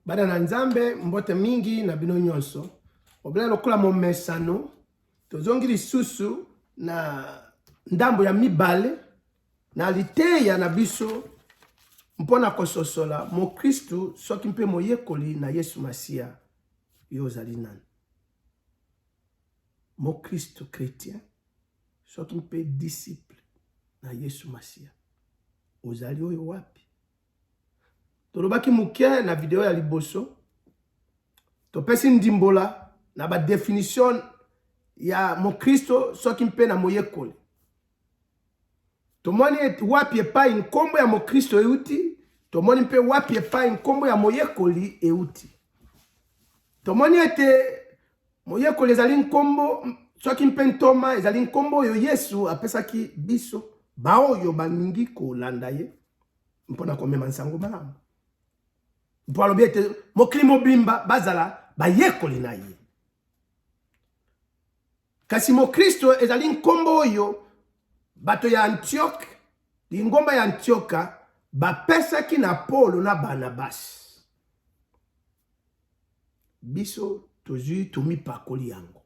Bana na Nzambe, mbote mingi na bino nyonso. Obele lokola momesano, tozongi lisusu na ndambo ya mibale na liteya na biso mpo na kososola mokristu soki mpe moyekoli na Yesu Masiya. Yo ozali nani? Mokristu chretien soki mpe disciple na Yesu Masiya, ozali oyo wapi? Tolobaki moke na video ya liboso, topesi ndimbola na ba definition ya mokristo soki mpe na moyekoli. Tomoni wapi epai nkombo ya mokristo euti, tomoni mpe wapi epai nkombo ya moyekoli euti. Tomoni ete moyekoli ezali nkombo soki mpe ntoma ezali nkombo oyo Yesu apesaki biso baoyo balingi kolanda ye mpo na komema nsango malamu, mpo alobi ete mokili mobimba bazala bayekoli na ye. Kasi mokristo ezali nkombo oyo bato ya Antioke, lingomba ya Antioka, bapesaki na Polo na Barnabasi. Biso tozwi tomipakoli yango.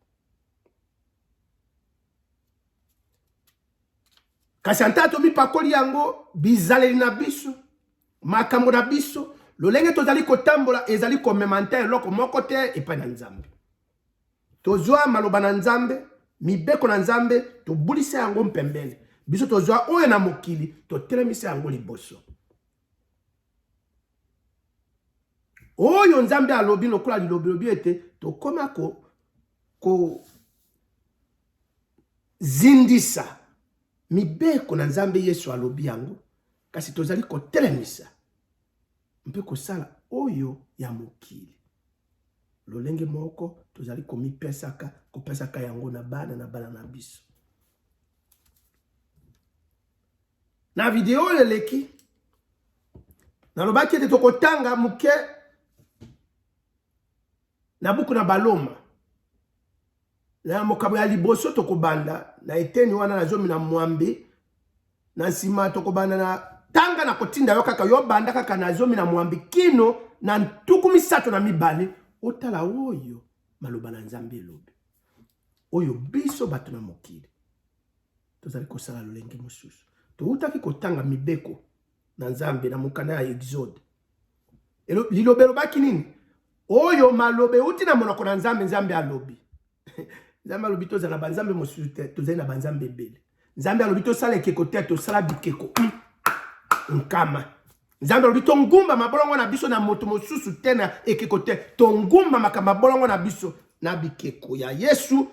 Kasi ata tomipakoli yango, bizaleli na biso, makambo na biso, lolenge tozali kotambola ezali komema nta eloko moko te epai na Nzambe. Tozwa maloba na Nzambe, mibeko na Nzambe, tobulisa yango mpembeni. Biso tozwa oyo na mokili, totelemisa yango liboso. Oyo Nzambe alobi lokola lilobi lobi ete tokoma ko ko zindisa mibeko na Nzambe. Yesu alobi yango, kasi tozali kotelemisa mpe kosala oyo ya mokili. Lolenge moko tozali komipesaka, kopesaka yango na bana na bana na biso. Na video oyo eleki, nalobaki ete tokotanga moke na buku na Baloma. Na mokabo ya liboso tokobanda na eteni wana na 18, na nsima tokobanda na tanga na kotinda yo kaka yo banda kaka na 18 kino na 32, otala oyo maloba na Nzambe elobi, oyo biso bato na mokili tozali kosala lolenge mosusu. Toutaki kotanga mibeko na Nzambe na mokanda ya Exode. Liloba elobaki nini? Oyo maloba euti na monoko na Nzambe. Nzambe alobi, Nzambe alobi tozala na banzambe mosusu te, tozali na banzambe ebele. Nzambe alobi tosala ekeko te, tosala bikeko nkama. Nzambe alobi tongumba mabolongo na biso na moto mosusu te, na ekeko te, tongumbamaka mabolongo na biso na bikeko ya Yesu,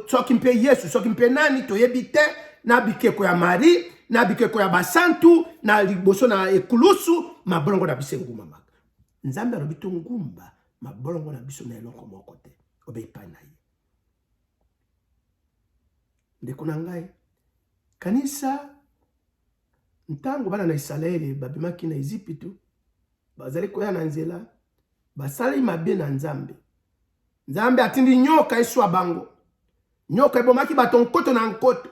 soki mpe Yesu, soki mpe nani toyebi te, na bikeko ya Marie, na bikeko ya basantu, na liboso na ekulusu, mabolongo na biso engumbamaka. Nzambe alobi tongumba mabolongo na biso na eloko moko te, obe epai na ye. Ndeko na ngai, kanisa ntango bana na Isalaele babimaki na Ezipito, bazali koya na nzela, basali mabe na Nzambe. Nzambe atindi nyoka eswa bango. Nyoka ebomaki bato nkoto na nkoto.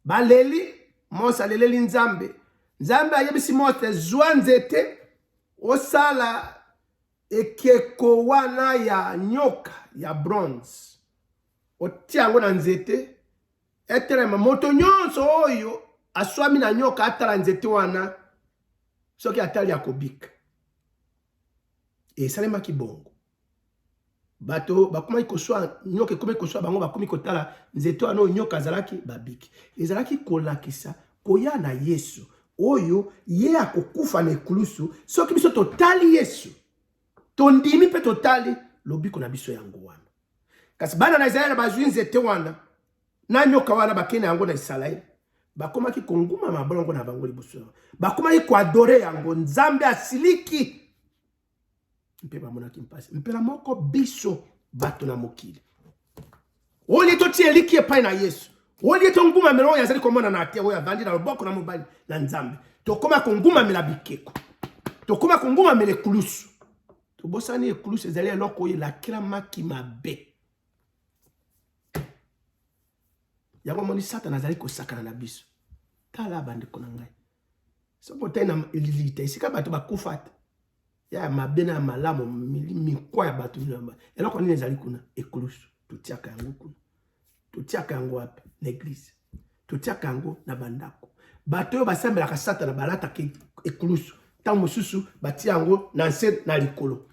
Baleli, Mose aleleli Nzambe. Nzambe ayebisi Mose, zwa nzete osala ekeko wana ya nyoka ya bronze, otia yango na nzete etelema. Moto nyonso oyo aswami na nyoka atala nzete wana, soki atali akobika. Esalemaki bongo, bato bakomaki koswa nyoka, ekomaki koswa bango, bakomi kotala nzete wana oyo nyoka azalaki, babiki. Ezalaki kolakisa koya na Yesu oyo ye akokufa na ekulusu. Soki biso totali Yesu, tondimi mpe totali lobiko na biso yango wana. Kasi bana na Israele bazwi nzete wana na nyoka wana, bakei na yango na Isalaele, bakomaki konguma mabolongo na bango liboso yango, bakomaki koadore yango. Nzambe asiliki mpe bamonaki mpasi. Mpela moko biso bato na mokili, olie totia eliki epai na Yesu, olie tongumamela oyo azali komonana te, oyo avandi na loboko na mobali na Nzambe, tokoma kongumamela bikeko, tokoma kongumamela ekulusu. Tobosani ekulusu ezali eloko oyo elakelamaki mabe. Yango omoni Satana azali kosakana na biso. Tala bandeko na ngai, soki otali na lilita esika bato bakufa te, Ya mabe na ya malamu, mikwa ya bato. Eloko nini ezali kuna? Ekulusu. Totiaka yango kuna. Totiaka yango wapi? Na eglise. Totiaka yango na bandako. Bato oyo basambelaka Satana balataka ekulusu. Ntango mosusu batia yango na nse na likolo.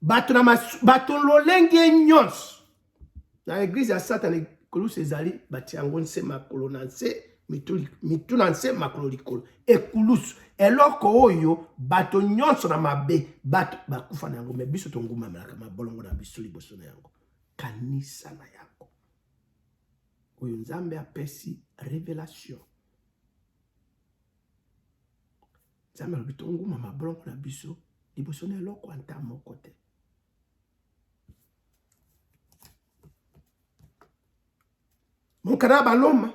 Bato na masu, bato lolenge nyonso na eglise ya Satana, ekulusu ezali, batia yango nse makolo na nse, mitu, mitu na nse, makolo likolo. Ekulusu, eloko oyo bato nyonso na mabe bato bakufa na yango, me biso tongumamelaka mabolongo na biso liboso na yango. Kanisa na yango oyo Nzambe apesi revelation. Nzambe alobi tonguma mabolongo na biso liboso na eloko ata moko te. Mokanda ya Baloma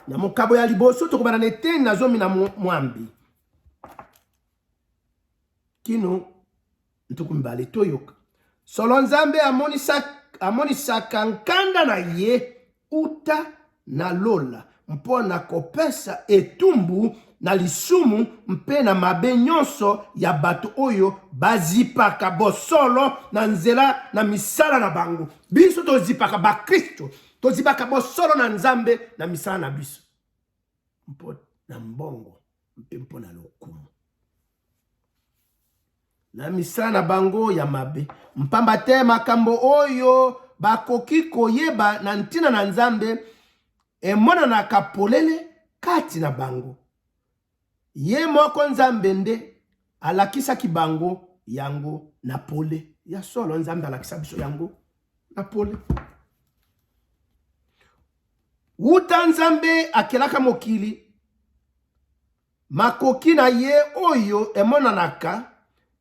na mokabo ya liboso, tokobanda na eteni na 18 kino 20. Toyoka solo Nzambe amonisaka nkanda na ye uta na lola mpo na kopesa etumbu na lisumu mpe na mabe nyonso ya bato oyo bazipaka bosolo na nzela na misala na bango. Biso tozipaka, bakristo tozipaka bosolo na Nzambe na misala na biso mpo na mbongo mpe mpo na lokumu, na misala na bango ya mabe, mpamba te makambo oyo bakoki koyeba na ntina na Nzambe emonanaka polele kati na bango. Ye moko Nzambe nde alakisaki bango yango na pole. Ya solo, Nzambe alakisa biso yango na pole. Wuta Nzambe akelaka mokili, makoki na ye oyo emonanaka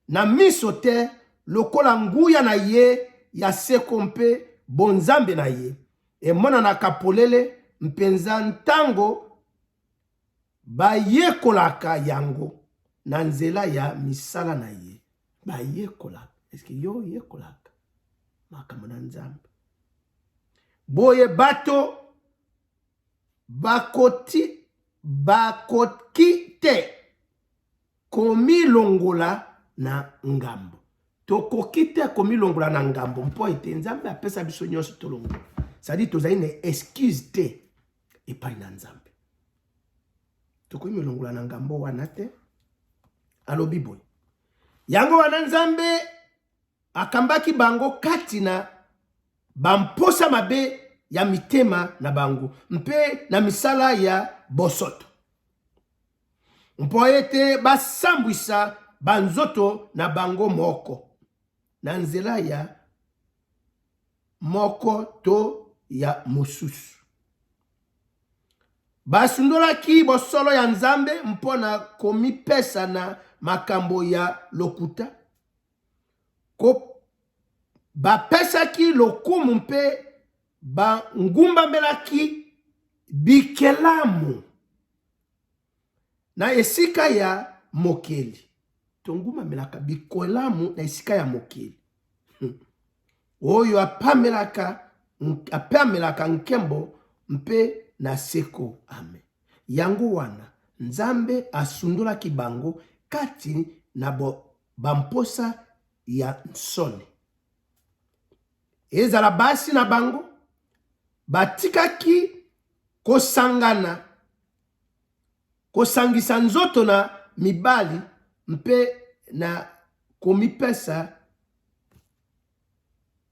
na miso te, lokola nguya na ye ya seko mpe bonzambe na ye, emonanaka polele mpenza ntango bayekolaka yango na nzela ya misala na ye. Bayekolaka. Eske yo oyekolaka makambo na Nzambe? Boye bato bakoti bakoki te komilongola na ngambo. Tokoki te komilongola na ngambo mpo ete Nzambe apesa biso nyonso tolongola. Cest tozali na excuse te epai na Nzambe. Tokoki milongola na ngambo wana te. Alobi boye, yango wana Nzambe akambaki bango kati na bamposa mabe ya mitema na bango mpe na misala ya bosoto, mpo ete basambwisa banzoto na bango moko na nzela ya moko to ya mosusu. Basundolaki bosolo ya Nzambe mpo na komipesa na makambo ya lokuta. Ko, bapesaki lokumu mpe bangumbamelaki bikelamu na esika ya Mokeli. Tongumbamelaka bikelamu na esika ya Mokeli oyo apamelaka apamelaka nkembo mpe na seko. Amen. Yango wana Nzambe asundolaki bango kati na bamposa ya nsoni. Ezala basi na bango batikaki kosangana, kosangisa nzoto na mibali mpe na komipesa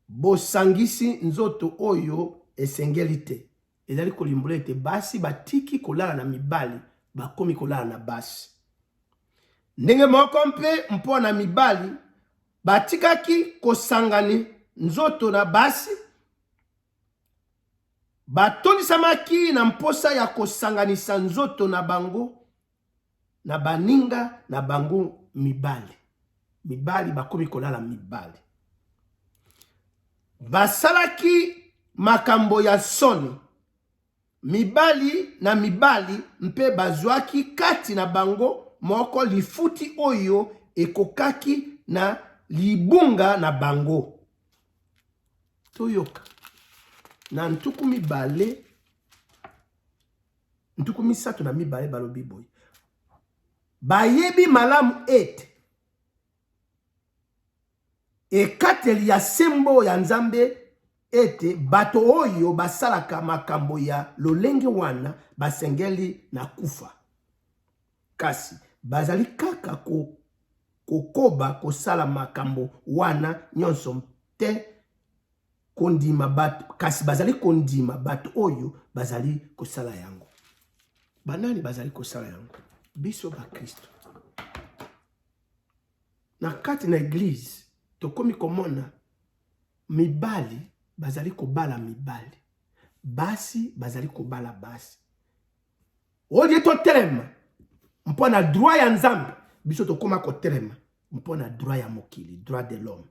bosangisi nzoto oyo esengeli te. Ezali kolimbola ete basi batiki kolala na mibali, bakomi kolala na basi. Ndenge moko mpe mpo na mibali, batikaki kosangani nzoto na basi, batondisamaki na mposa ya kosanganisa nzoto na bango na baninga na bango mibali. Mibali bakomi kolala mibali. Basalaki makambo ya soni mibali na mibali mpe bazwaki kati na bango moko lifuti oyo ekokaki na libunga na bango. Toyoka na 20, 32, balobi boye. Bayebi malamu ete ekateli ya sembo ya Nzambe ete bato oyo basalaka makambo ya lolenge wana basengeli na kufa. Kasi bazali kaka ko, kokoba kosala makambo wana nyonso te kondima bato, kasi bazali kondima bato oyo bazali kosala yango. Banani bazali kosala yango? Biso bakristo. Na kati na eglize tokomi komona mibali bazali kobala mibali, basi bazali kobala basi. Olie totelema mpo na droit ya Nzambe, biso tokoma kotelema mpo na droit ya mokili, droit de l'homme.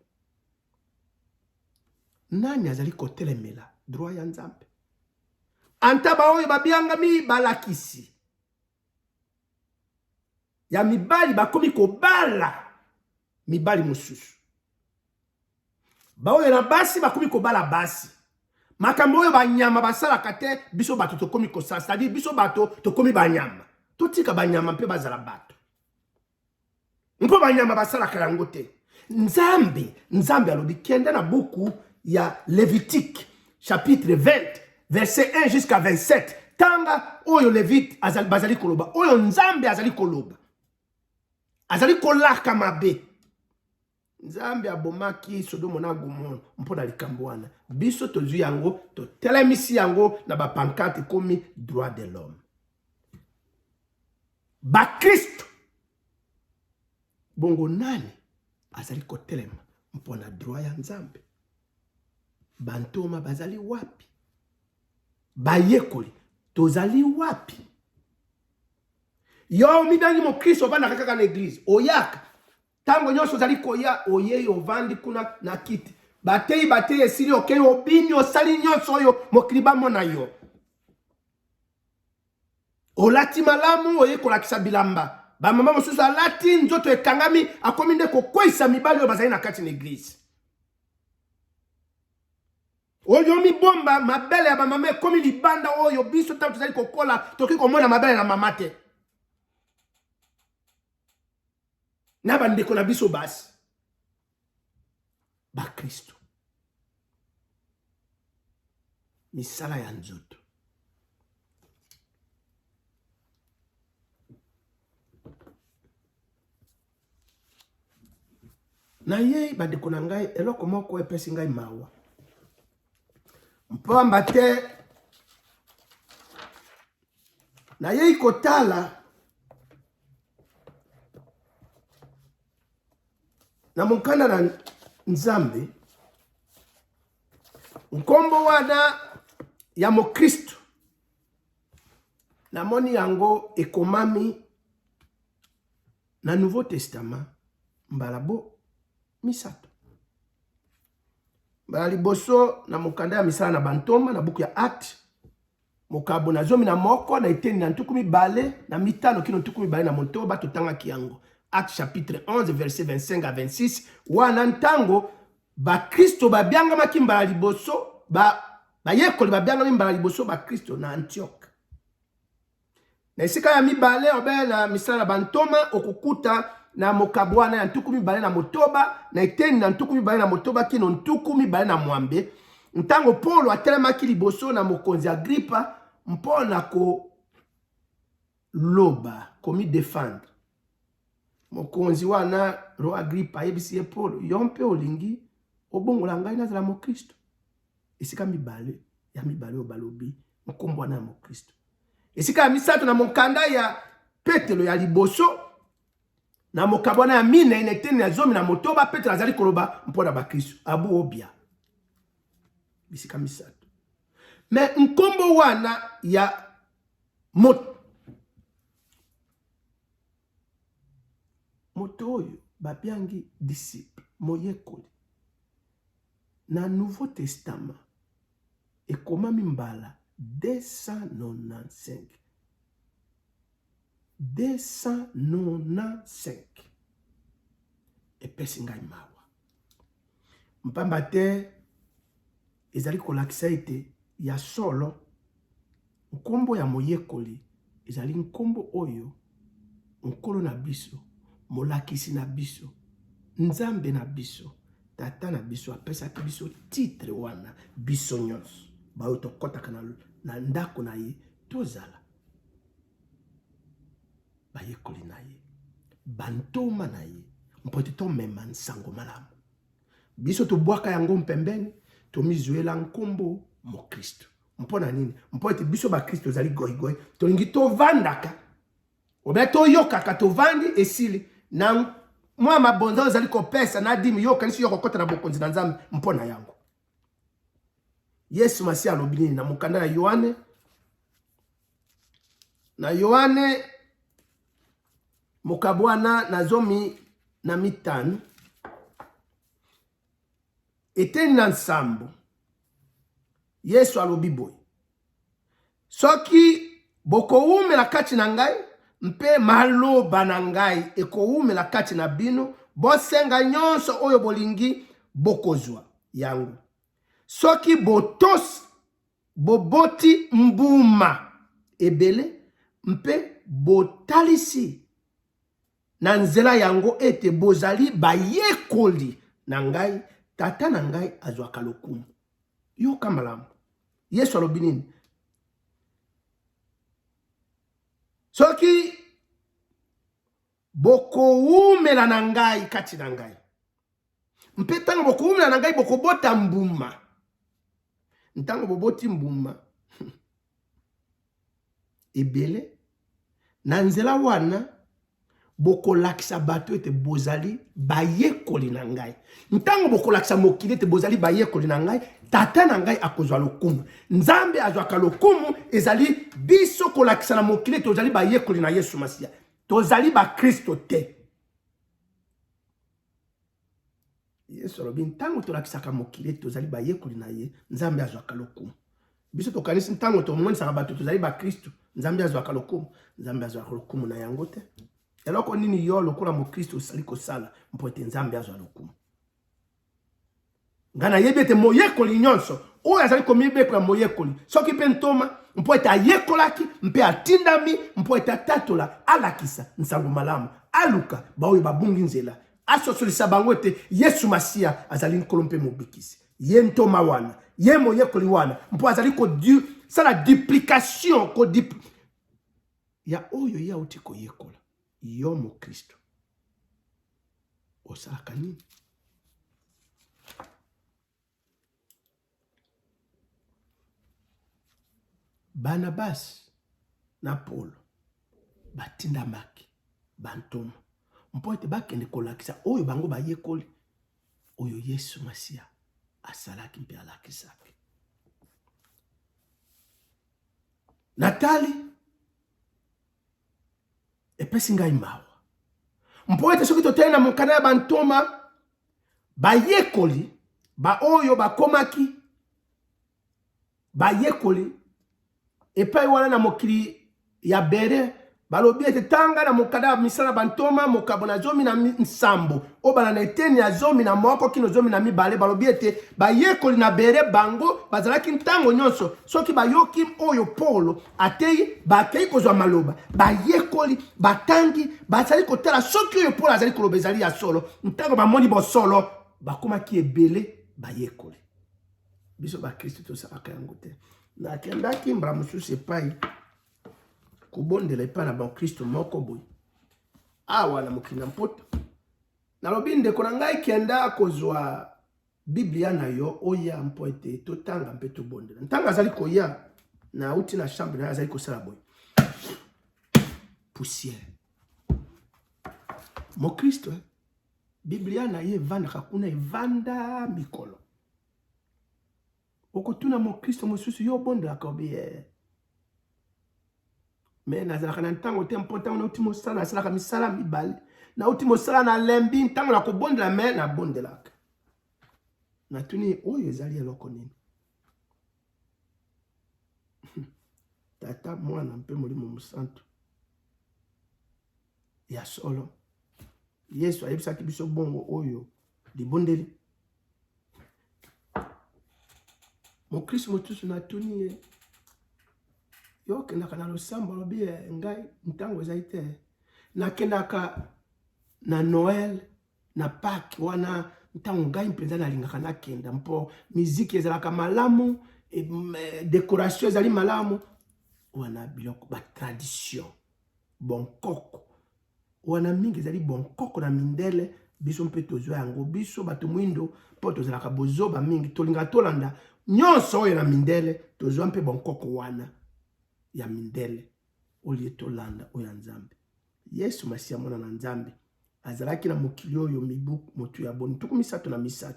Nani azali kotelemela droit ya Nzambe? Anta baoyo babiangami balakisi ya mibali bakomi kobala mibali mosusu, baoyo na basi bakomi kobala basi. Makambo oyo banyama basalaka te, biso bato tokomi kosala. C'est-à-dire biso bato tokomi banyama. Totika banyama mpe bazala bato, mpo banyama basalaka yango te. Nzambe, Nzambe alobi, kende na buku ya Levitique chapitre 20 verset 1 jusqu'à 27, tanga oyo Levite bazali koloba, oyo Nzambe azali koloba, azali kolaka mabe. Nzambe abomaki Sodomo na Gomore mpo na likambo wana. Biso tozwi yango, totelemisi yango na bapancarte, ekomi droit de l'homme. Bakristo, bongo nani azali kotelema mpo na droit ya Nzambe? Bantoma bazali wapi? Bayekoli tozali wapi? Yo omibengi mokristo, ovandaka kaka na eglize, oyaka ntango nyonso, ozali koya, oyei, ovandi kuna na kiti, bateyi bateyi, esili, okei, obini, osali nyonso oyo mokili bamona yo. Olati malamu, oyei kolakisa bilamba. Bamama mosusu alati nzoto ekangami, akomi nde kokweisa mibali oyo bazali na kati na eglize. Oyo mibomba mabele ya bamama ekomi libanda, oyo biso ntango tozali kokola tokoki komona mabele na mama te na bandeko na biso basi bakristo. Misala ya nzoto. Nayei, bandeko na ngai, eloko moko epesi ngai mawa, mpamba te nayei kotala na mokanda na Nzambe nkombo wana ya mokristo, namoni yango ekomami na Nouveau Testament mbala bo misato. Mbala liboso na mokanda ya misala na bantoma, na buku ya Acte, mokabo na 11 na eteni na 25 kino 26, totangaki yango. Acte chapitre 11 verset 25 à 26. Wana ntango bakristo babiangamaki mbala liboso, bayekoli babiangami mbala liboso bakristo na Antioche. Na esika ya mibale, obe na misala na bantoma, okokuta na mokabo wana ya 26 na eteni na 26 kino 26, ntango Polo atelemaki liboso na mokonzi Agripa mpo na koloba, komidefendre. Mokonzi wana, roi Agripa, ayebisi ye Polo, yo mpe olingi obongola ngai nazala mokristo? Esika mibale ya mibale oyo balobi nkombo wana ya mokristo. Esika ya misato, na mokanda ya Petelo ya liboso, na mokabo wana ya 4 na eteni ya 16, Petelo azali koloba mpo na bakristo abu obia. Bisika misato. Me nkombo wana ya moto oyo babiangi disciple, moyekoli, na Nouveau Testament ekomami mbala 295. 295 epesi ngai mawa, mpamba te ezali kolakisa ete ya solo nkombo ya moyekoli ezali nkombo oyo Nkolo na biso, molakisi na biso, Nzambe na biso, Tata na biso apesaki biso titre wana, biso nyonso baoyo tokɔtaka na, na ndako na ye tozala bayekoli na ye, bantoma na ye, mpo ete tomema nsango malamu. Biso tobwaka yango mpembeni, tomizuela nkombo mokristo. Mpo na nini? Mpo ete biso bakristo tozali goigoi, tolingi tovandaka obe toyokaka, tovandi esili na mwa mabonza oyo ozali kopesa na dimi, yo okanisi yo kokota na bokonzi na Nzambe mpo na yango. Yesu Masiya alobi nini na mokanda ya Yoane? Na Yoane mokabo wana na 15 eteni na nsambo, Yesu alobi boye: soki bokowumela kati na ngai mpe maloba na ngai ekowumela kati na bino, bosenga nyonso oyo bolingi, bokozwa yango. Soki botosi, boboti mbuma ebele mpe botalisi na nzela yango ete bozali bayekoli na ngai, Tata na ngai azwaka lokumu. Yoka malamu, Yesu alobi nini? Soki bokowumela na ngai kati na ngai mpe ntango bokowumela na ngai bokobota mbuma. Ntango boboti mbuma ebele, na nzela wana bokolakisa bato ete bozali bayekoli na ngai. Ntango bokolakisa mokili ete bozali bayekoli na ngai, Tata na ngai akozwa lokumu. Nzambe azwaka lokumu ezali biso kolakisa na mokili ete tozali bayekoli na Yesu Masiya. Tozali bakristo te. Yesu alobi ntango tolakisaka mokili ete tozali bayekoli na ye, Nzambe azwaka lokumu. Biso tokanisi ntango tomonisaka bato tozali bakristo, Nzambe azwaka lokumu. Nzambe azwaka lokumu na yango te. Eloko nini yo lokola mokristo osali kosala mpo ete Nzambe azwa lokumu? Ngai nayebi ete moyekoli nyonso oyo azali komibekola moyekoli, soki mpe ntoma, mpo ete ayekolaki mpe atindami mpo ete atatola, alakisa nsango malamu, aluka baoyo babungi nzela, asosolisa bango ete Yesu Masiya azali Nkolo mpe Mobikisi. Ye ntoma wana, ye moyekoli wana, mpo azali kosala duplication ya oyo ye auti koyekola. Yo mokristo osalaka nini? Barnabasi na Polo batindamaki bantoma mpo ete bakende kolakisa oyo bango bayekoli oyo Yesu Masiya asalaki mpe alakisaki. Natali epesi ngai mawa mpo ete soki totali na mokanda ya bantoma, bayekoli baoyo bakomaki bayekoli epai wana na mokili ya Bere, balobi ete tanga na mokanda ya misala bantoma mokabo na 17 obala na eteni ya 11 kino 12, balobi ete bayekoli na Bere bango bazalaki ntango nyonso soki bayoki oyo Polo ateyi, bakei kozwa maloba, bayekoli, batangi, bazali kotala soki oyo Polo azali koloba ezali ya solo. Ntango bamoni bosolo, bakomaki ebele bayekoli. Biso bakristo tosalaka yango te. Nakendaki mbala mosusu epai kobondela epai na bakristo moko boye awa na mokili na Mpoto. Nalobi, ndeko na ngai, kenda kozwa Biblia na yo oya mpo ete totanga mpe tobondela. Ntango azali koya, nauti na chambre na ye, azali kosala boye, poussière. Mokristo, eh? Biblia na ye evandaka kuna, evanda mikolo. Okotuna mokristo mosusu, yo obondelaka? Obi eh. Me nazalaka na ntango te, mpo ntango nauti mosala, nasalaka misala mibale, nauti mosala nalembi, ntango nakobondela, me nabondelaka. Natuni, oyo ezali eloko nini? Tata, Mwana mpe Molimo Mosantu. Ya solo, Yesu ayebisaki biso bongo oyo libondeli. Mokristo mosusu natuni ye, yo okendaka na losambo? Alobi, ngai ntango ezali te. Nakendaka na Noël, na Pâques wana ntango ngai mpenza nalingaka nakenda mpo miziki ezalaka malamu, decoration ezali malamu. Wana biloko ba tradition, bonkoko wana mingi ezali bonkoko na mindele. Biso mpe tozwa yango, biso bato mwindo, mpo tozalaka bozoba mingi, tolingaka tolanda nyonso oyo na mindele. Tozwa mpe bonkoko wana ya mindele olie tolanda oyo ya Nzambe. Yesu Masiya, mwana na Nzambe, azalaki na mokili oyo mibu motu ya boni? 33.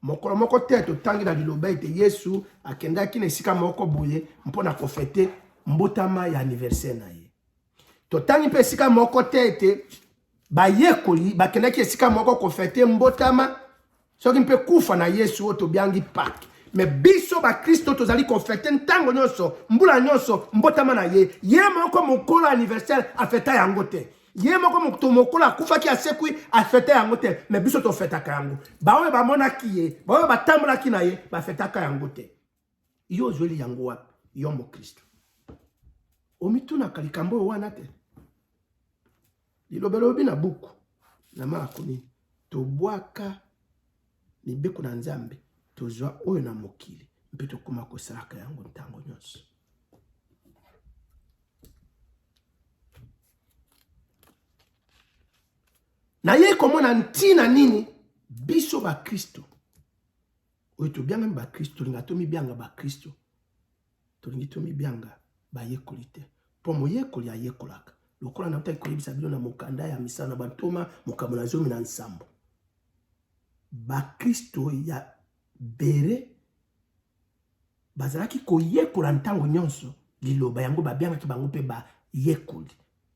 Mokolo moko te totangi na liloba ete Yesu akendaki na esika moko boye mpo na kofete mbotama ya anniversaire na ye. Totangi mpe esika moko te ete bayekoli bakendaki esika moko kofete mbotama soki mpe kufa na Yesu oyo tobiangi Pâques. Me biso bakristo tozali kofete ntango nyonso, mbula nyonso, mbotama na ye. Ye moko mokolo anniversaire afeta yango te. Ye moko moto mokolo akufaki asekwi afeta yango te. Me biso tofetaka yango. Baoyo bamonaki ye, baoyo batambolaki na ye, bafetaka yango te. Yo ozweli yango wapi, yo mokristo? Omitunaka likambo oyo wana te? Liloba elobi na buku na Malako nini? Tobwaka mibeko na Nzambe, tozwa oyo na mokili mpe tokoma kosalaka yango ntango nyonso. Nayei komona ntina nini biso bakristo oyo tobiangami bakristo tolinga tomibianga bakristo, tolingi tomibianga bayekoli te, mpo moyekoli ayekolaka. Lokola nautaki koyebisa bino na mokanda ya Misala na Bantoma mokambo na 17, bakristo ya Bere bazalaki koyekola ntango nyonso liloba yango, babiangaki bango mpe bayekoli,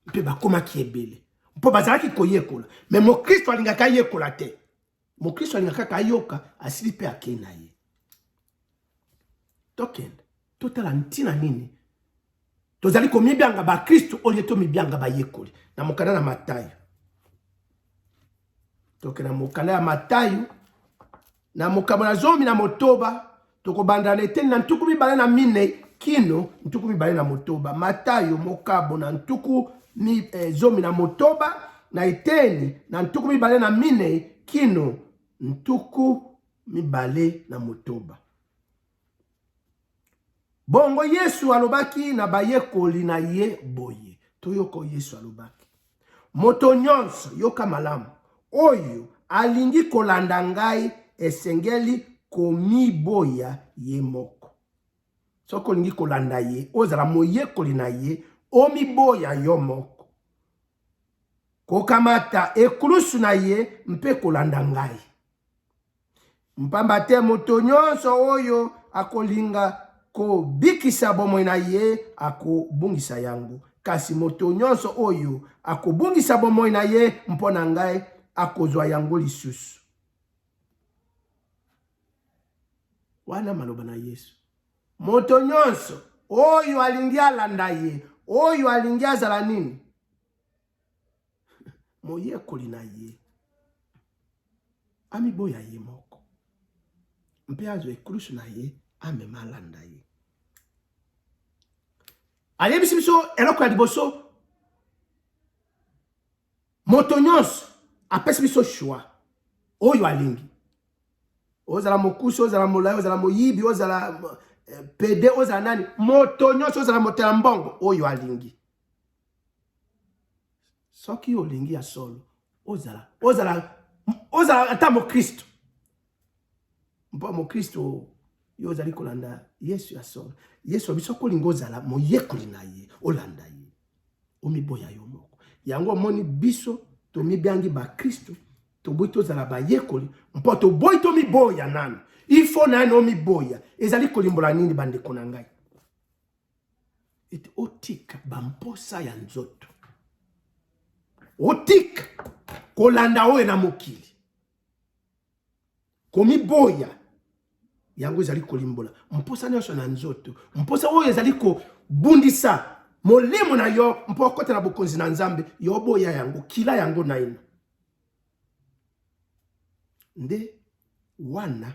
mpe bakomaki ebele mpo bazalaki koyekola. Me mokristo alingaka ayekola te. Mokristo alingaka kaka ayoka, asili mpe akei na ye. Tokende totala ntina nini tozali komibyanga bakristo olie tomibyanga bayekoli. Na mokanda na Matayo, tokende na mokanda ya Matayo na mokambo na 16, tokobanda na eteni na 24 kino 26. Matayo mokabo na 16 na eteni na 24 kino 26. Bongo Yesu alobaki na bayekoli na ye boye. Toyoka Yesu alobaki: moto nyonso, yoka malamu, oyo alingi kolanda ngai esengeli komiboya ye moko. Soki olingi kolanda ye, ozala moyekoli na ye, omiboya yo moko, kokamata ekulusu na ye mpe kolanda ngai. Mpamba te moto nyonso oyo akolinga kobikisa bomoi na ye akobungisa yango, kasi moto nyonso oyo akobungisa bomoi na ye mpo na ngai akozwa yango lisusu. Wana maloba na Yesu. Moto nyonso oyo alingi alanda ye, oyo alingi azala nini? Moyekoli na ye, amiboya ye moko mpe azwa ekulusu na ye amema alanda ye. Ayebisi biso eloko ya liboso, moto nyonso apesi biso choix oyo alingi. Ozala mokusi, ozala molai, ozala moyibi, ozala pede, ozala nani, moto nyonso, ozala moto ya mbongo, oyo alingi. Soki olingi ya solo, ozala ozala ozala ata mokristo, mpo mokristo yo ozali kolanda Yesu ya solo. Yesu abi soki olingi ozala moyekoli na ye, olanda ye, omiboya yo moko. Yango omoni biso tomibiangi bakristo, toboyi tozala bayekoli mpo toboyi tomiboya nanu. Ifo nani omiboya. Ezali kolimbola nini, bandeko na ngai? Ete otika bamposa ya nzoto, otika kolanda oyo na mokili, komiboya. Yango ezali kolimbola mposa nyonso na nzoto, mposa oyo ezali kobundisa molimo na yo mpo okota na bokonzi na Nzambe. Yo oboya yango, kila yango naino. Nde wana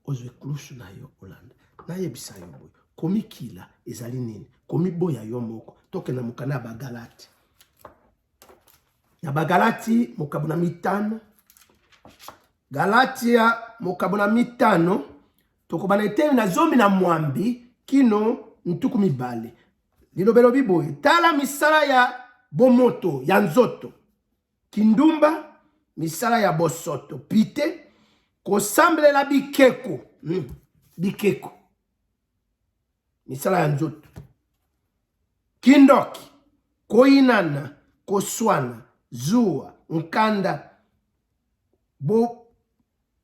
ozwa ekulusu na yo olanda. Nayebisa yo boye. Komikila ezali nini? Komiboya yo moko. Tokende na mokanda ya Bagalati. Na Bagalati mokabo na mitano. Galatia mokabo na mitano tokobana eteni na 18 kino 20. Liloba elobi boye: tala misala ya bomoto ya nzoto, kindumba, misala ya bosoto, pite, kosambelela bikeko, bikeko, misala ya nzoto, kindoki, koyinana, koswana, zuwa, nkanda,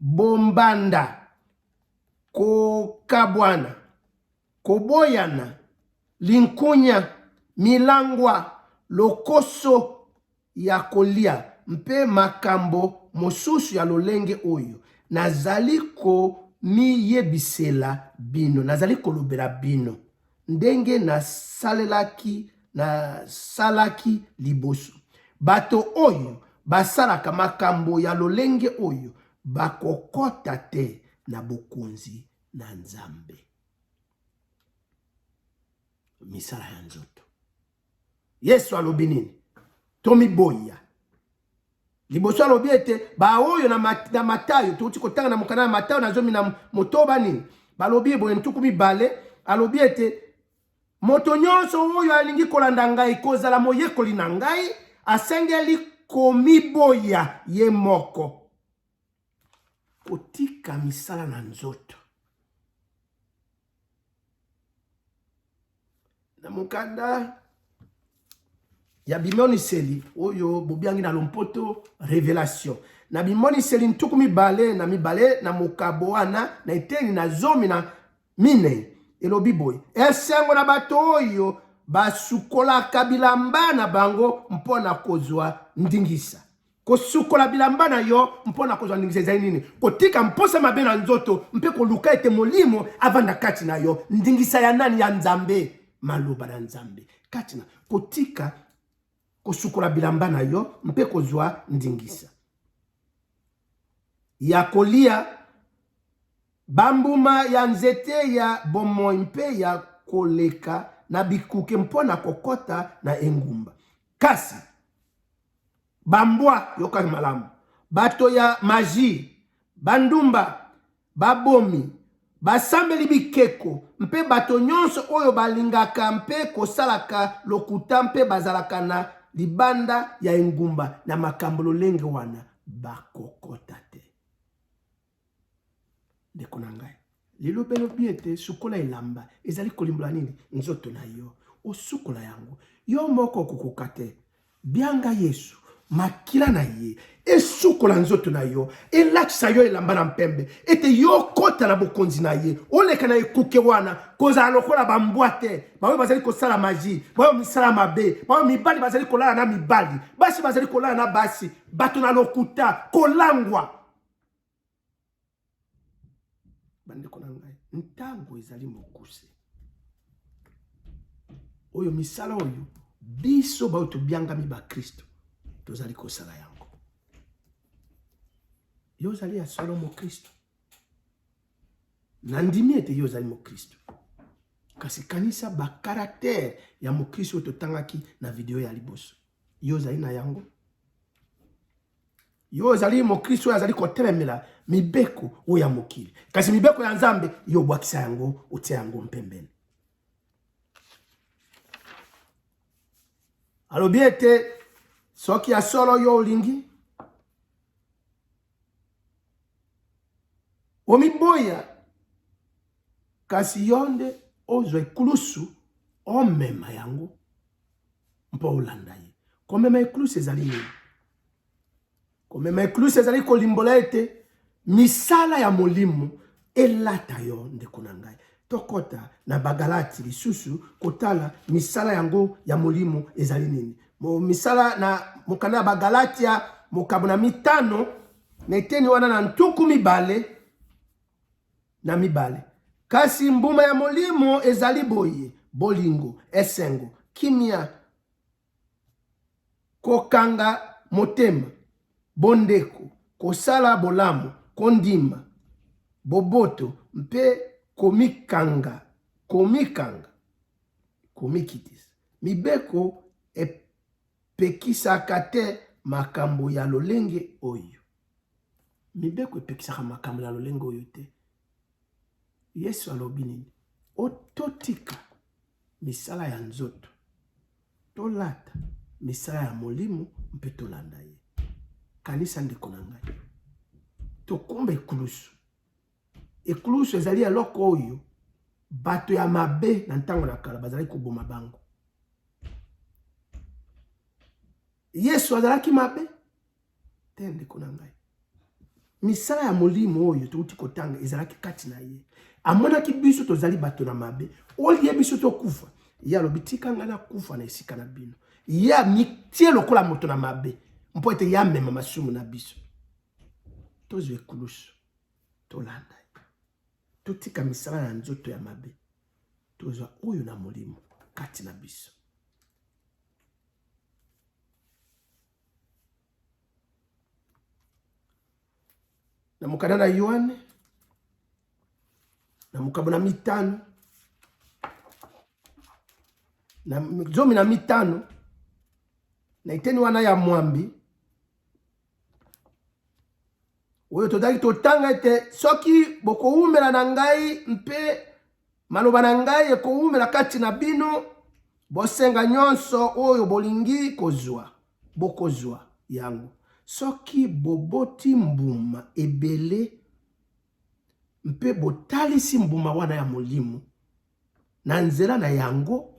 bombanda, kokabwana, koboyana, linkunya, milangwa, lokoso ya kolia mpe makambo mosusu ya lolenge oyo nazali komiyebisela bino, nazali kolobela bino ndenge nasalelaki nasalaki liboso. Bato oyo basalaka makambo ya lolenge oyo bakokota te na bokonzi na Nzambe. Misala ya nzoto. Yesu alobi nini? Tomiboya. Liboso alobi ete baoyo na, mat, na Matayo, touti kotanga na mokanda ya Matayo na 16 nini, balobi boye 20, alobi ete moto nyonso oyo alingi kolanda ngai, kozala moyekoli na ngai, asengeli komiboya ye moko, kotika misala na nzoto. Na mokanda ya bimoniseli oyo bobiangi na lompoto revelation, na bimoniseli 22 na mokabo wana na eteni na 14, elobi boye: esengo na bato oyo basukolaka bilamba na bango mpo na kozwa ndingisa. Kosukola bilamba na yo mpo na kozwa ndingisa ezali nini? Kotika mposa mabe na nzoto mpe koluka ete Molimo avanda kati na yo. Ndingisa ya nani? Ya Nzambe, maloba na Nzambe kati na kotika kosukola bilamba na yo mpe kozwa ndingisa ya kolia bambuma ya nzete ya bomoi mpe ya koleka na bikuke mpo na kokota na engumba. Kasi bambwa, yoka malamu, bato ya magie, bandumba, babomi, basambeli bikeko mpe bato nyonso oyo balingaka mpe kosalaka lokuta mpe bazalaka na libanda ya engumba na makambo lolenge wana bakokota te. Ndeko na ngai, liloba elobi ete sukola elamba ezali kolimbola nini? Nzoto na yo osukola yango yo moko okokoka te. Bianga Yesu, makila na ye esukola nzoto na yo, elakisa yo elamba na mpembe, ete yo okota na bokonzi na ye, oleka na ekuke wana, kozala lokola bambwa te, baoyo bazali kosala magie, baoyo misala mabe, baoyo mibali bazali kolala na mibali, basi bazali kolala na basi, bato na lokuta, kolangwa. Bandeko na ngai, ntango ezali mokuse oyo misala oyo biso baoyo tobiangami bakristo tozali kosala yango. Yo ozali ya solo mokristo? Nandimi ete yo ozali mokristo, kasi kanisa bakaraktere ya mokristo oyo totangaki na video ya liboso. Yo ozali na yango? Yo ozali mokristo oyo azali kotelemela mibeko oyo ya mokili, kasi mibeko ya Nzambe yo obwakisa yango, otia yango mpembeni. Alobi ete soki ya solo yo olingi omiboya, kasi yo nde ozwa ekulusu omema yango mpo olanda ye. Komema ekulusu ezali nini? Komema ekulusu ezali kolimbola ete misala ya molimo elata yo. Ndeko na ngai, tokɔta na Bagalati lisusu kotala misala yango ya molimo ezali nini. Misala na mokanda ya Bagalatia mokabo na 5 na eteni wana na 22: kasi mbuma ya molimo ezali boye: bolingo, esengo, kimia, kokanga motema, bondeko, kosala bolamu, kondima, boboto mpe komikanga. Komikanga, komikitisa. Mibeko epekisaka te makambo ya lolenge oyo. Mibeko epekisaka makambo ya lolenge oyo te. Yesu alobi nini? Ototika misala ya nzoto, tolata misala ya molimo mpe tolanda ye. Kanisa ndeko na ngai, tokumba ekulusu. Ekulusu ezali eloko oyo bato ya mabe na ntango na kala bazalaki koboma bango. Yesu azalaki mabe te, ndeko na ngai. Misala ya molimo oyo touti kotanga ezalaki kati na ye. Amonaki biso tozali bato na mabe, olie biso tokufa. Ye alobi tika ngai nakufa na esika na bino. Ye amitie lokola moto na mabe mpo ete ye amema masumu na biso. Tozwa ekulusu, tolanda ye, totika misala ya nzoto ya mabe, tozwa oyo na molimo kati na biso. Na mokanda na Yoane na mokabo na mitano na 15 na eteni wana ya mwambi oyo tozalaki totanga ete soki bokowumela na ngai mpe maloba na ngai ekowumela kati na bino, bosenga nyonso oyo bolingi kozwa, bokozwa yango. Soki boboti mbuma ebele mpe botalisi mbuma wana ya molimo, na nzela na yango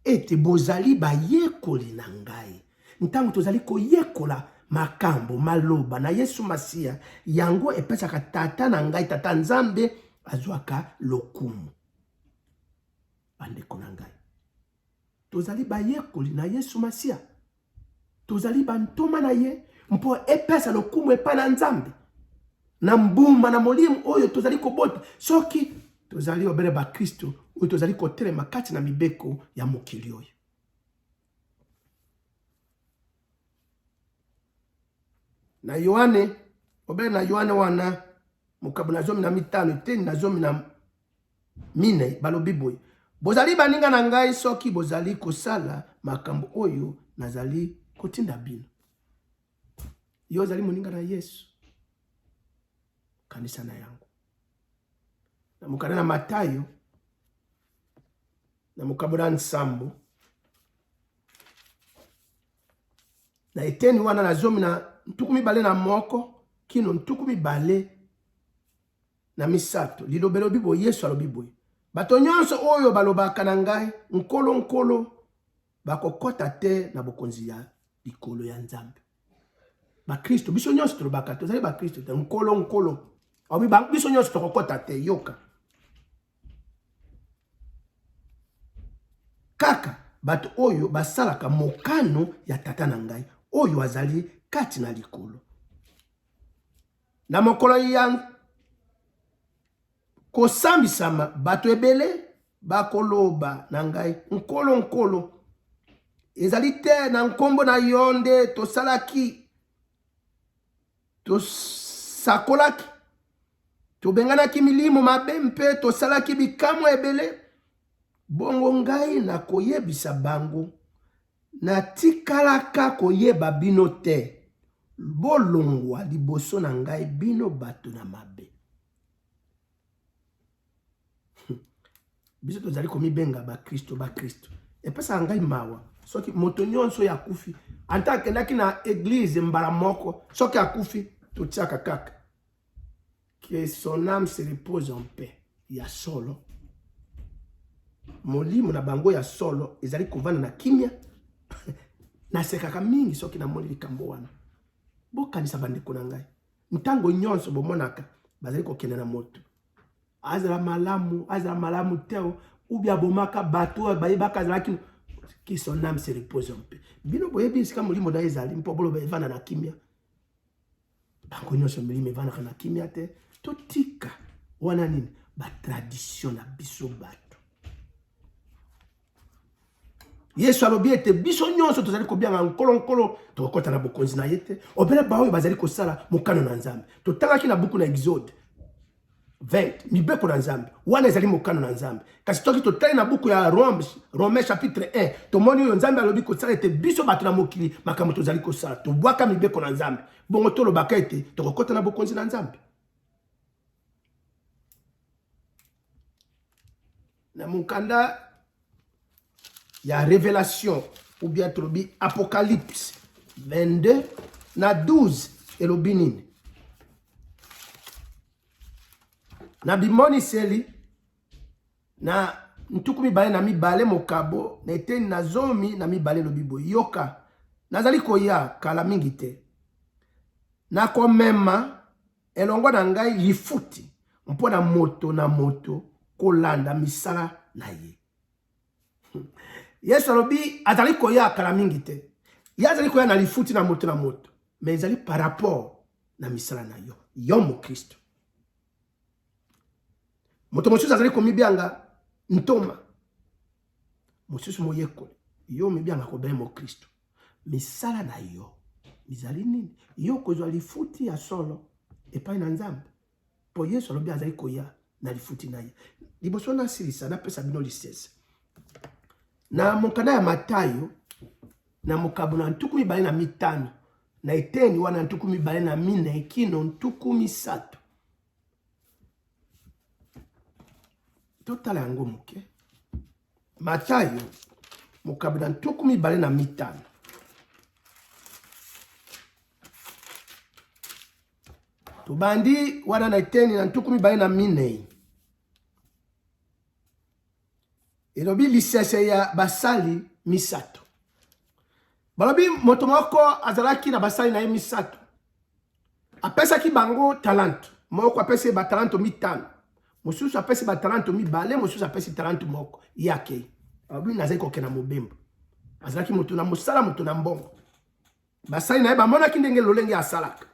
ete bozali bayekoli na ngai. Ntango tozali koyekola makambo maloba na Yesu Masiya, yango epesaka Tata na ngai, Tata Nzambe, azwaka lokumu. Bandeko na ngai, tozali bayekoli na Yesu Masiya, tozali bantoma na ye mpo epesa lokumu epai na Nzambe na mbuma na molimo oyo tozali kobota soki tozali obele bakristo oyo tozali kotelema kati na mibeko ya mokili oyo. Na Yoane, obele na Yoane wana mokabo na 15 eteni na 14 balobi boye: bozali baninga na ngai soki bozali kosala makambo oyo nazali kotinda bino. Yo ozali moninga na Yesu, kanisa na yango. Na mokanda na Matayo na mokabo na nsambo na eteni wana na 21 kino 23, liloba elobi boye, Yesu alobi boye: bato nyonso oyo balobaka na ngai Nkolo, Nkolo, bakokɔta te na bokonzi ya likolo ya Nzambe. Bakristo, biso nyonso tolobaka tozali bakristo te, Nkolo, Nkolo, biso nyonso tokokɔta te. Yoka kaka bato oyo basalaka mokano ya Tata na ngai oyo azali kati na likolo. Na mokolo ya kosambisama, bato ebele bakoloba na ngai, Nkolo, Nkolo, ezali te na nkombo na yo nde tosalaki, tosakolaki, tobenganaki milimo mabe mpe tosalaki bikamwa ebele? Bongo ngai nakoyebisa bango, natikalaka koyeba bino te, bolongwa liboso na ngai bino bato na mabe. Biso tozali komibenga bakristo, bakristo. Epesaka ngai mawa soki moto nyonso oyo akufi, ata akendaki na eglize mbala moko, soki akufi totiaka kaka que son âme se repose en paix. Ya solo, molimo na bango ya solo ezali kovanda na kimia. Nasekaka mingi soki namoni likambo wana. Bokanisa bandeko na ngai, ntango nyonso bomonaka bazali kokende na moto, azala malamu, azala malamu te, ubi abomaka bato oyo bayebaka azalaki, que son âme se repose en paix. Bino boyebi esika molimo na ye ezali mpo boloba evanda na kimia. Bango nyonso milimo evandaka na kimia te. Totika wana nini batradition na biso bato. Yesu alobi ete biso nyonso tozali kobianga Nkolo, Nkolo, tokokɔta na bokonzi na ye te, obele baoyo bazali kosala mokano na Nzambe. Totangaki na buku na Exode. 20 mibeko na Nzambe wana ezali mokano na Nzambe. Kasi soki totali na buku ya Rome, Romain chapitre 1, tomoni oyo Nzambe alobi kosala ete biso bato na mokili makambo tozali kosala, tobwaka mibeko na Nzambe, bongo tolobaka ete tokokota na bokonzi na Nzambe. Na mokanda ya Revelation ou bien tolobi Apocalypse 22 na 12 elobi nini? Na bimoniseli na 22 mokabo na eteni na 12 elobi boye: yoka, nazali koya kala mingi te, nakomema elongo na ngai lifuti mpo na moto na moto kolanda misala na ye. Yesu alobi azali koya kala mingi te, ye azali koya na lifuti na moto na moto, mais ezali par rapport na misala na yo, yo mokristo. Moto mosusu azali komibyanga ntoma, mosusu moyekoli, yo omibyanga kobe mokristo. Misala na yo mizali nini? Yo okozwa lifuti ya solo epai na Nzambe, mpo Yesu alobi azali koya na lifuti na ye. Liboso nasilisa, napesa bino lisese na mokanda ya Matayo na mokabo na 25 na eteni wana 24 kino 30. Totala yango moke. Matayo mokabo na 25, tobandi wana na eteni na 24, elobi lisese ya basali misato. Balobi moto moko azalaki na basali na ye misato, apesaki bango talanto. Moko apesi ye batalanto 5, mosusu apesi batalanto 2, mosusu apesi talanto 1. Ye akei, alobi nazali kokenda mobembo. Azalaki moto na mosala, moto na mbongo. Basali na ye bamonaki ndenge lolenge asalaka.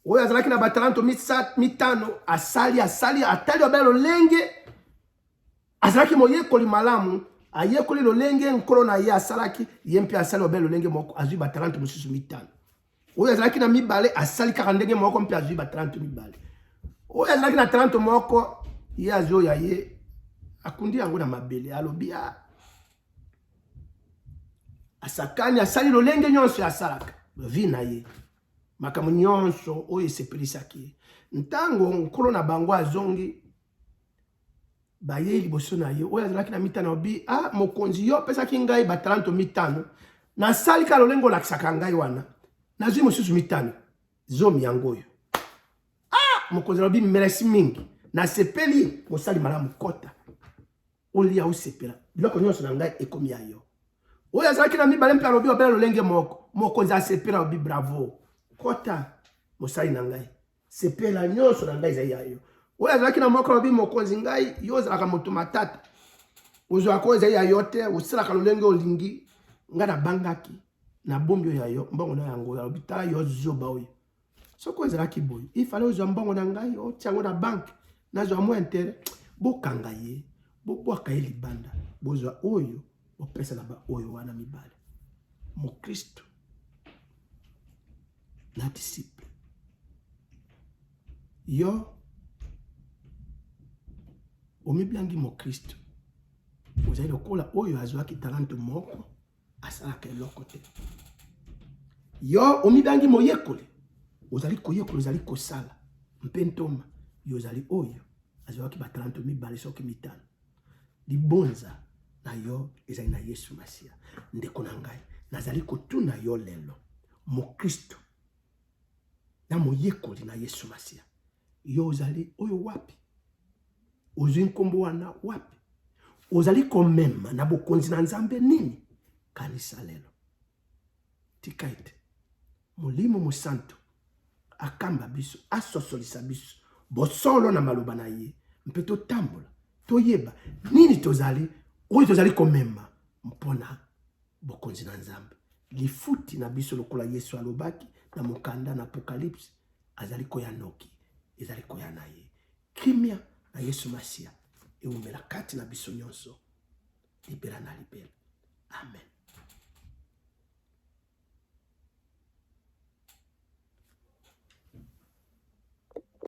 Oyo azalaki na batalanto 5 asali asali atali obe lolenge azalaki moyekoli malamu, ayekoli lolenge nkolo na ye asalaki, ye mpe asali obe lolenge moko, azwi batalanto mosusu 5. Oyo azalaki na 2 asali kaka ndenge moko mpe azwi batalanto 2. Oyo azalaki na talanto 1, ye azwi oyo ye akundi yango na mabele, alobi a asakani, asali lolenge nyonso asalaka vi na ye, makambo nyonso oyo esepelisaki ye. Ntango nkolo na bango azongi, bayei liboso na ye. Oyo azalaki na 5 alobi: ah mokonzi, yo opesaki ngai batalanto 5, nasali kaka lolenge olakisaka ngai wana, nazwi mosusu 5, 10 yango oyo. Ah mokonzi alobi: merci mingi, nasepeli, mosali malamu, kota olia osepela, biloko nyonso na ngai ekomi ya yo. Oyo azalaki na 2 mpe alobi obela lolenge moko. Mokonzi asepela, alobi: bravo, kota mosali na ngai, sepela, nyonso na ngai ezali ya yo. Oyo azalaki na 1 alobi: mokonzi, ngai, yo ozalaka moto matata, ozwaka oyo ezali ya yo te, osalaka lolenge olingi, ngai nabangaki, nabombi oyo ya yo, mbongo na yango. Alobi: tala yo zoba oyo, soki ezalaki boye, ifale ozwa mbongo na ngai, otia yango na banque, nazwa mwa intérêt. Bokanga ye, bobwaka ye libanda, bozwa oyo bopesa na baoyo wana 2. Mokristo na disciple, yo omibyangi mokristo, ozali lokola oyo azwaki talanto 1, asalaka eloko te. Yo omibangi moyekoli, ozali koyekola, ozali kosala mpe ntoma, yo ozali oyo azwaki batalanto 2 soki 5. Libonza na yo ezali na Yesu Masiya. Ndeko na ngai, nazali kotuna yo lelo, mokristo na moyekoli na Yesu Masiya, yo ozali oyo wapi? Ozwi nkombo wana wapi? Ozali komema na bokonzi na Nzambe nini? Kanisa lelo, tika ete Molimo Mosantu akamba biso, asosolisa biso bosolo na maloba na ye, mpe totambola, toyeba nini tozali, oyo tozali komema mpona bokonzi na Nzambe. Lifuti na biso, lokola Yesu alobaki na mokanda na Apocalypse, azali koya noki, ezali koya na ye. Kimia na Yesu Masiya ewumela kati na biso nyonso libela na libela. Amen.